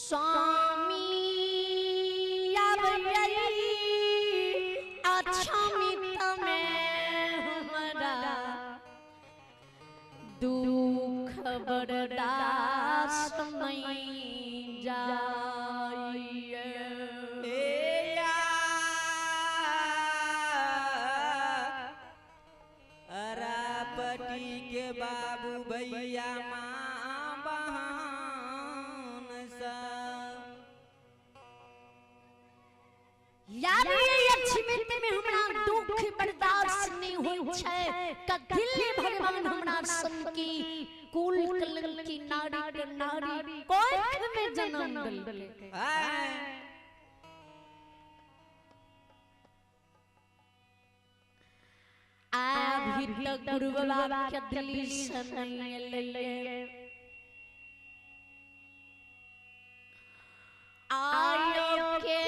स्वामी हमरा दुख बर्दाश्त नहीं जाइए। अरापटी के बाबू भैया माँ बहन सब यार में हमरा दुख बर्दाश्त नहीं होई छै कथिले भगवान हमरा सन की कुल कलंकी नारी के नारी कोख में जन्म देलकै। अभी तक गुरु बाबा के दिल्ली से नहीं एलै, आयो के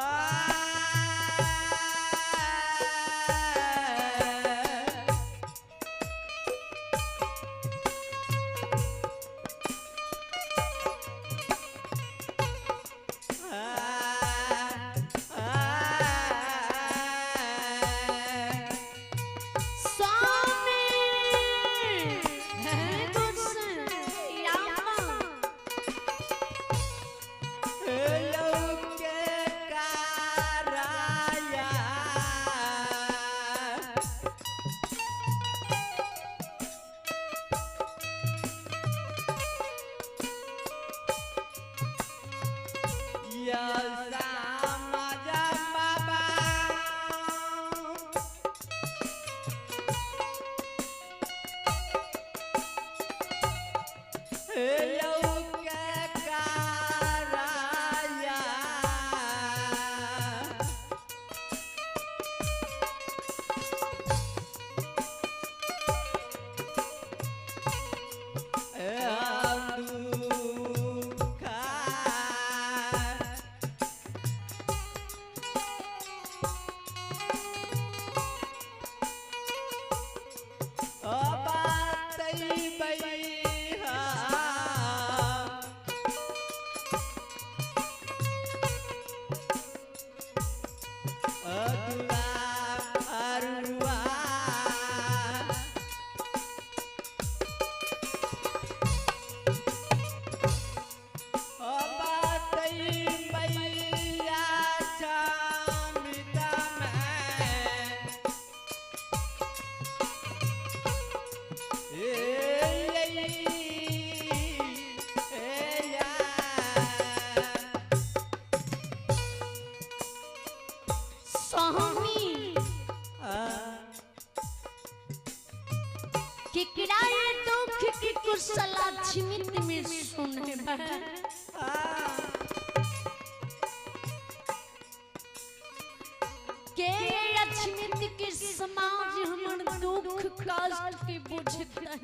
Ah! अछमित में सुने के अछमित के समाज हमर दुख कष्ट के बुझते है।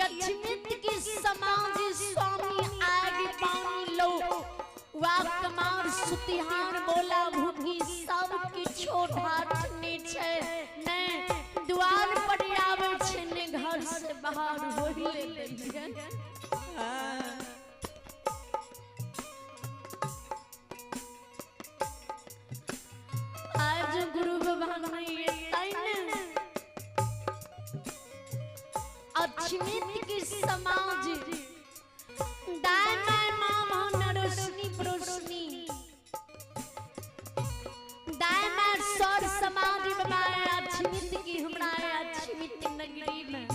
अछमित के समाज स्वामी आग पानी लो वा कमार सुतिहार बोला भूखी सब किछो ढाठने छे ने द्वार पर आवे छे ने घर से बाहर होइले देलिए। आज गुरु बाबा ने तैने अछमित के समाज दाय my मामा नरोशनी परोशनी दाय my सर समाज बाबा अछमित की हमरा अछमित नगरी में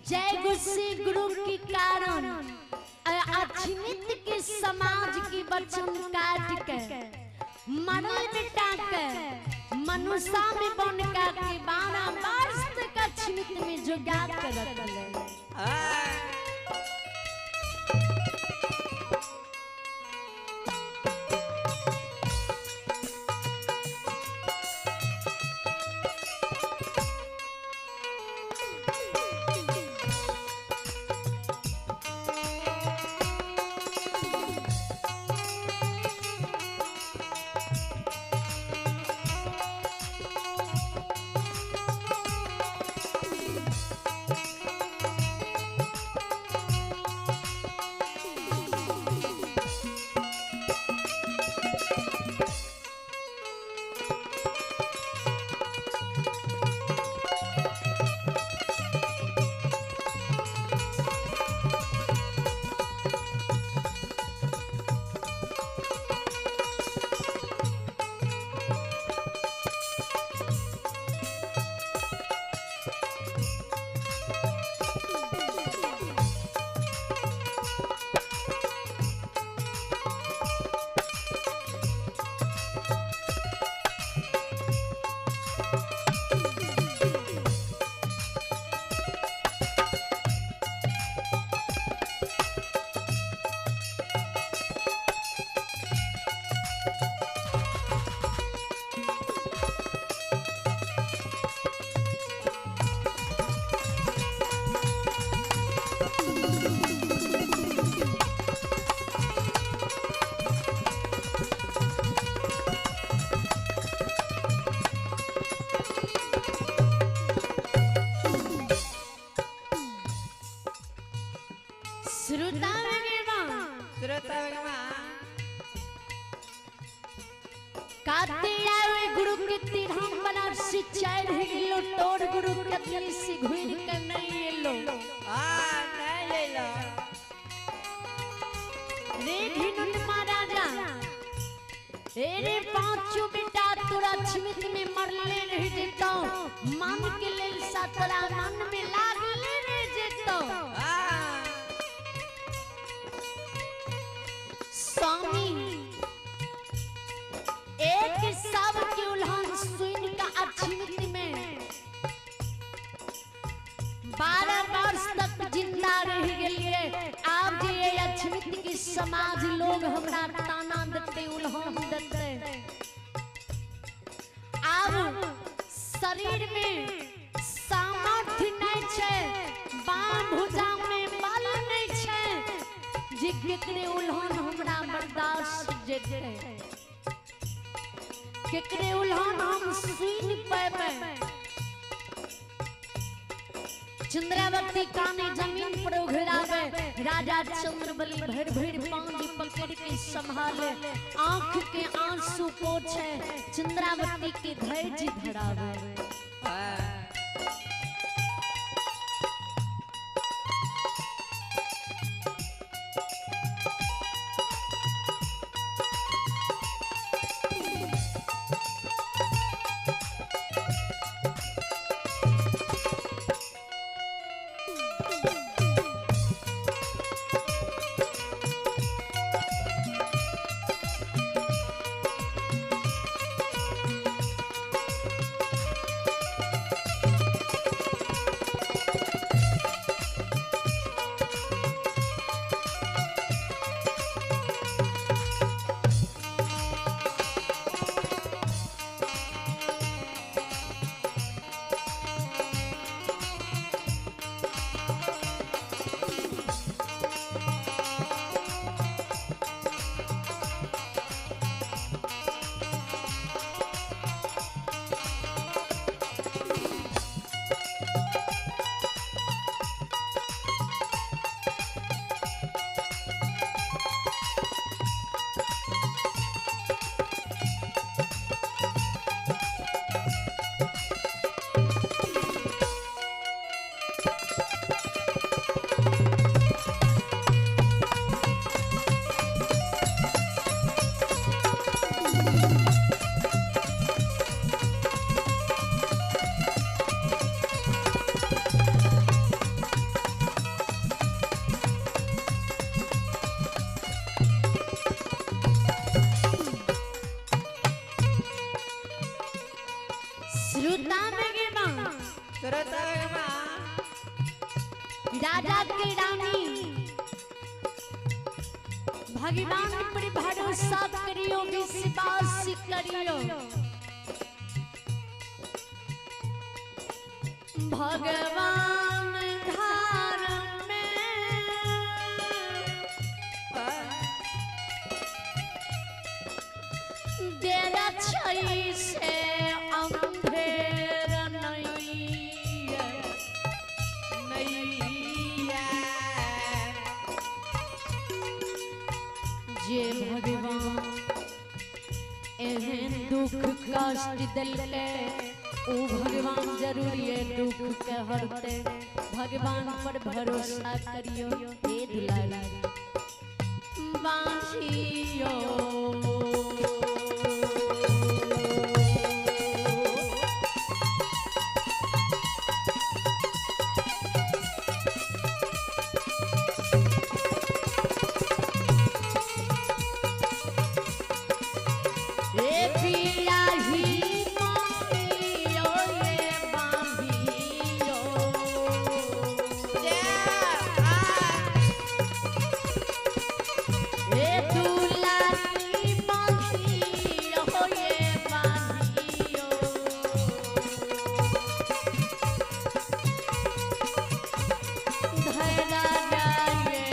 जय गुस्से गुरु के कारण अछमित के के समाज की बचन काट के मरल बेटा के मनुष्य में बन के 12 वर्ष तक अछमित में जोगा के रखले। गुरु के तिरहम बनारसी चार हिलो तोड़ गुरु के दिल से घुर के नहीं एलो। आ नहीं एलो रे घिनन महाराजा रे पांचों बेटा तोरा छिमित में मरले रह जेतो मन के लेल सतरा मन में लागले रह जेतो। स्वामी एक सब की उल्हन सुन का अछमित में 12 वर्ष तक जिंदा रह गए। आप जे अछमित की समाज लोग हमरा ताना देते उल्हन देते। अब शरीर में सामर्थ्य नहीं छे, बाम भुजा में बल नहीं छे जे केकरे उल्हन हमरा बर्दाश्त जेते, केकरे उल्हन हम सुन पेबे। चंद्रावती काने जमीन पर उघरावे, राजा चंद्रबली भर भर पांजी पकड़ के संभाले, आंख के आंसू पोछे, चंद्रावती के धैर्य धरावे। भगवान श्रोता भगवान राजा के रानी भगवान पर भरोसा करियो, विश्वास करियो। भगवान घर में देर छै से अंधेर नहीं नैया जे भगवान एहन दुख कष्ट दिलके ओ भगवान जरूरी है दुख के हरते। भगवान पर भरोसा करियो। हे दुलारी बांधियो ए पिया ही मांगियो ये बांधियो ए दुलारी बांधियो ये बांधियो धरा जाए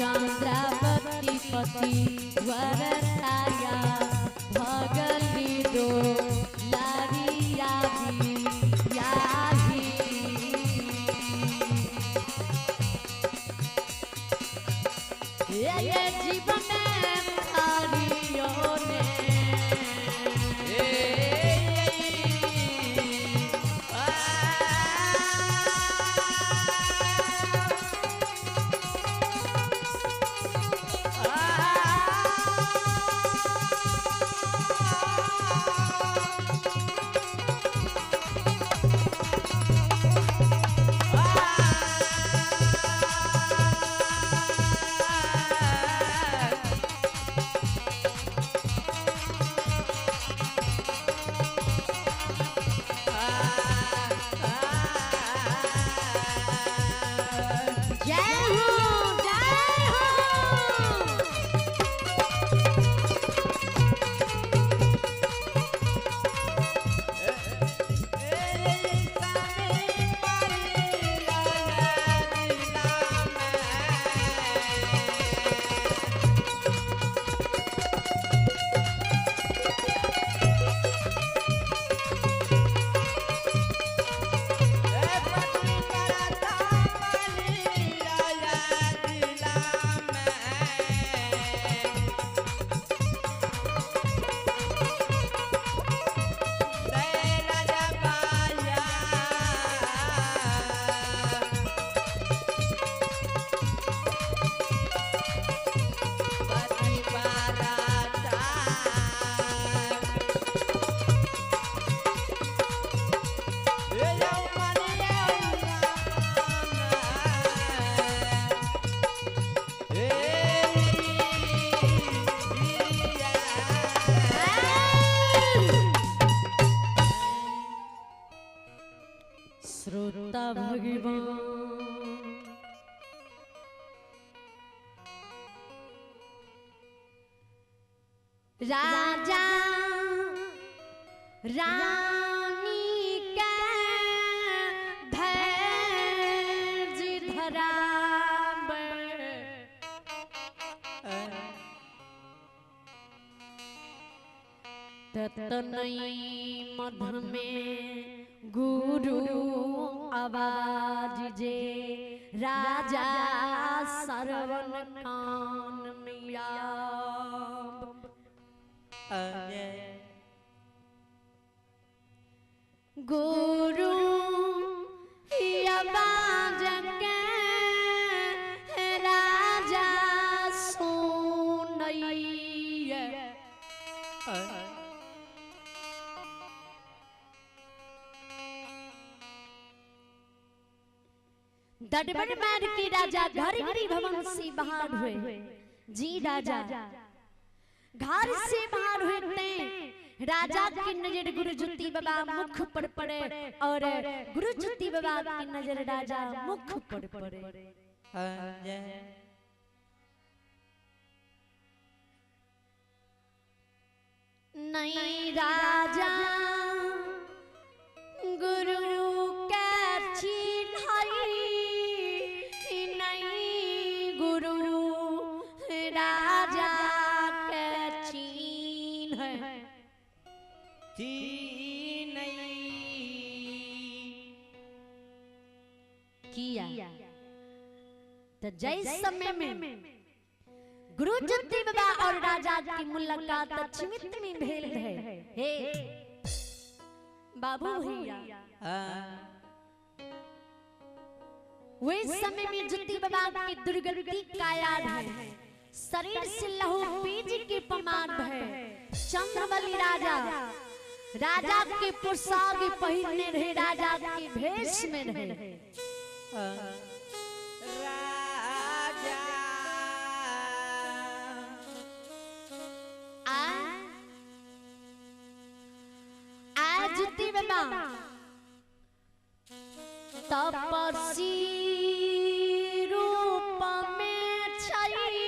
चंद्रावती पति वरताया भगली दो लारिया भी याही ये जीवन हरियो ने जय हो जय हो। श्रोता भगवान राजा रानी के धैर्य धरावे ततनई मध में गुरु आवाज जे राजा सरवन कान मिया गुरु आवाज के राजा सुनैया। दडबड़ मार के राजा घर गिरी भवन से बाहर हुए। जी राजा घर से बाहर होते राजा की नजर गुरु ज्योति बाबा मुख पर पड़े और गुरु ज्योति बाबा की नजर राजा मुख पर पड़े। नहीं राजा गुरु के चिन्हई, नहीं गुरु राजा के चिन्ह किया। तो जय समय में गुरु ज्योति बाबा और राजा की मुलाकात अछमित में भेल है। हे बाबू भैया, वे समय में ज्योति बाबा की दुर्गति काया है, शरीर से लहू बीज के पमान है। चंद्रबली राजा राजा के पोशाक पहनने रहे, राजा के भेष में रहे। राजा आ ज्योति बाबा तपस्वी रूप में छई,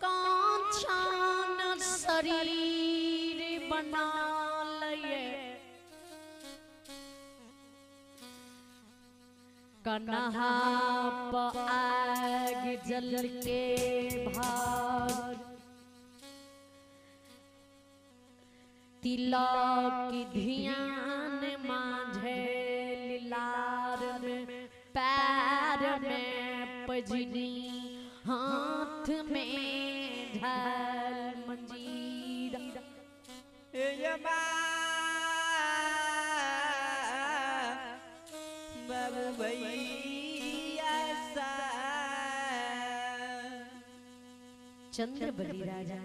कांचन शरीर बना लिए, कन्हा आग जल के भार, तिलक ध्यान माझे लार में, पैर में पजनी, हाथ में ढाल मंजीरा। बाबू भैया चंद्रबली राजा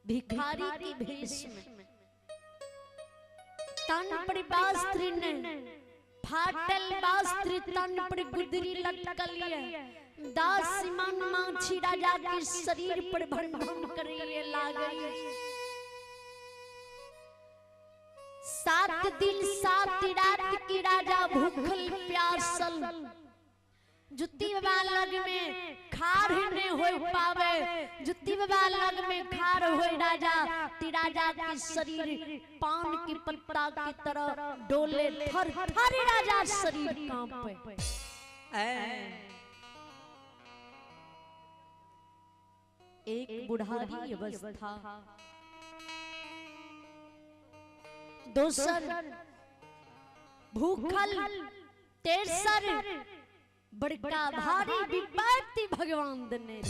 भिखारी के भेष में, तन पर वस्त्र ने फाटल वस्त्र, तन पर गुदरी लटकल है, दास मन माछी राजा के शरीर पर भन भन करे लागल। 7 दिन 7 रात की राजा भूखल प्यासल, जुत्ती बाबा लग में खार ने हो पावे, जुत्ती बाबा लग में खार हो राजा ती राजा के शरीर पान के पत्ता की तरह डोले, थर थर राजा शरीर कांपे। एक बुढ़ारी अवस्था, दोसर भूखल, तेसर बड़का भारी विपत्ति भगवान देने।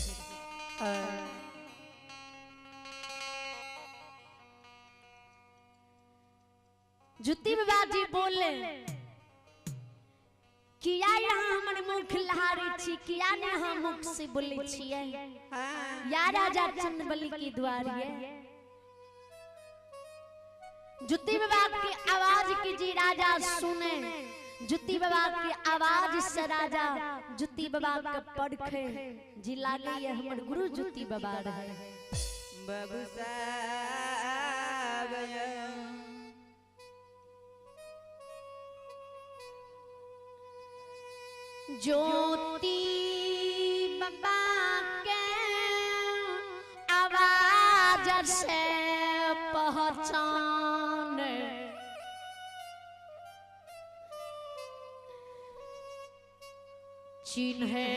ज्योति बाबा जी बोले किया यहाँ हमर मुख लहारी छी, किया ने हम मुख से बोले छियै या राजा चंद्रबली की द्वारी है। ज्योति बाबा की आवाज की जी राजा सुने, ज्योति बाबा की आवाज से राजा ज्योति बाबा के परखे जी लागे ये हमर गुरु ज्योति बाबा रहे। बाबू साहब ज्योति बाबा के आवाज से पहचान, चिन्हे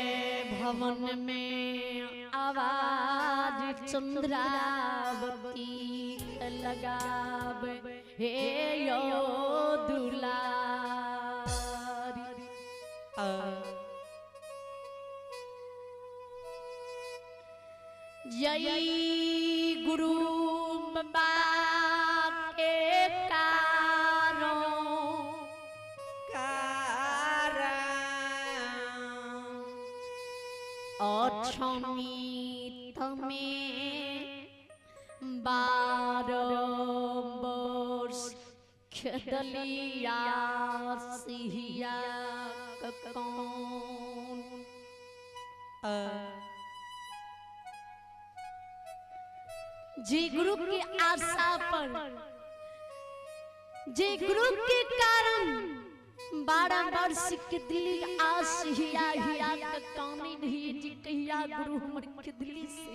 भवन में आवाज चंद्रावती लगावे हे यो दुलारी। जय गुरु बाबा के कारों अक्षमित में 12 वर्ष खेदलिया सिहिया कौन जी गुरु की आशा पर, जी गुरु के कारण 12 वर्ष के दिली आस हिया हिया के कानी नहीं जी कहिया गुरु हमर के दिली से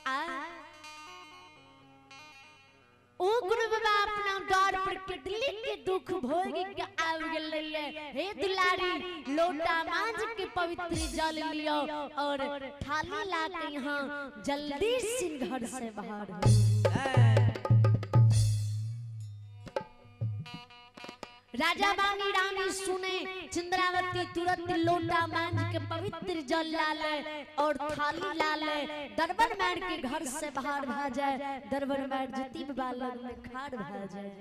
आ ओ गुरु बाबा अपना द्वार पर के दिली के दुख भोग के आव गेलै। हे दुलारी लोटा मांझ के पवित्र जल लियो और थाली ला के यहाँ जल्दी से घर से बाहर हो। राजा बानी रानी सुने चंद्रावती तुरंत लोटा मांझ के पवित्र जल लाले और थाली लाले दरबार मार के घर से बाहर भा जाए। दरबार मार जूती बाबा लग में खाड़ भा जाए।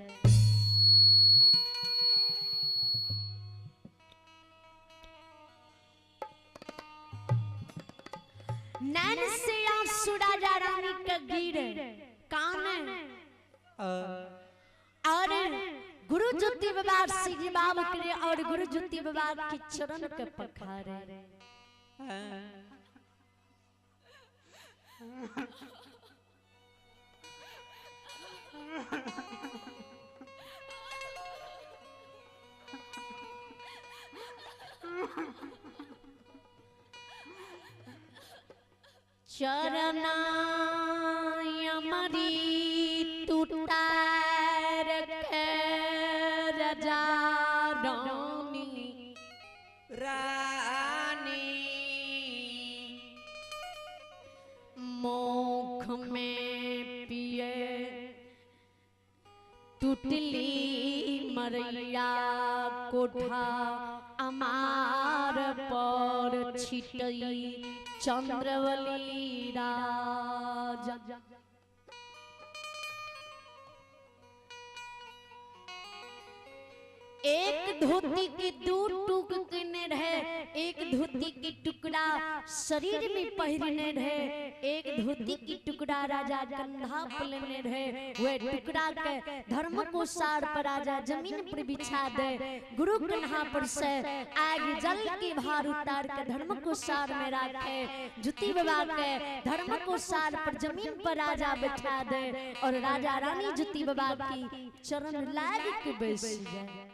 नैन से आंसू राजा रानी का गिरे कान और गुरु ज्योति बाबा श्री बाबा करे और गुरु ज्योति बाबा के चरण के पखारे। चरणा अमरी तुतार के राजा रानी रानी मोख में पिए टूटली मरैया कोठा अमार पर छिटई चंद्रवली राजा। एक धोती के दो टुक केने रहे, एक धोती के टुकड़ा शरीर में पहिरने रहे, एक धोती की टुकड़ा राजा कंधा पर लेने रहे। वह टुकड़ा के धर्म को सार पर राजा जमीन पर बिछा दे, गुरु कन्हा पर से आग जल के भार उतार के धर्म को सार में रखे, जुती बाबा के धर्म को सार पर जमीन पर राजा बैठा दे और राजा रानी जुती बाबा की चरण लाग के बैस जाए।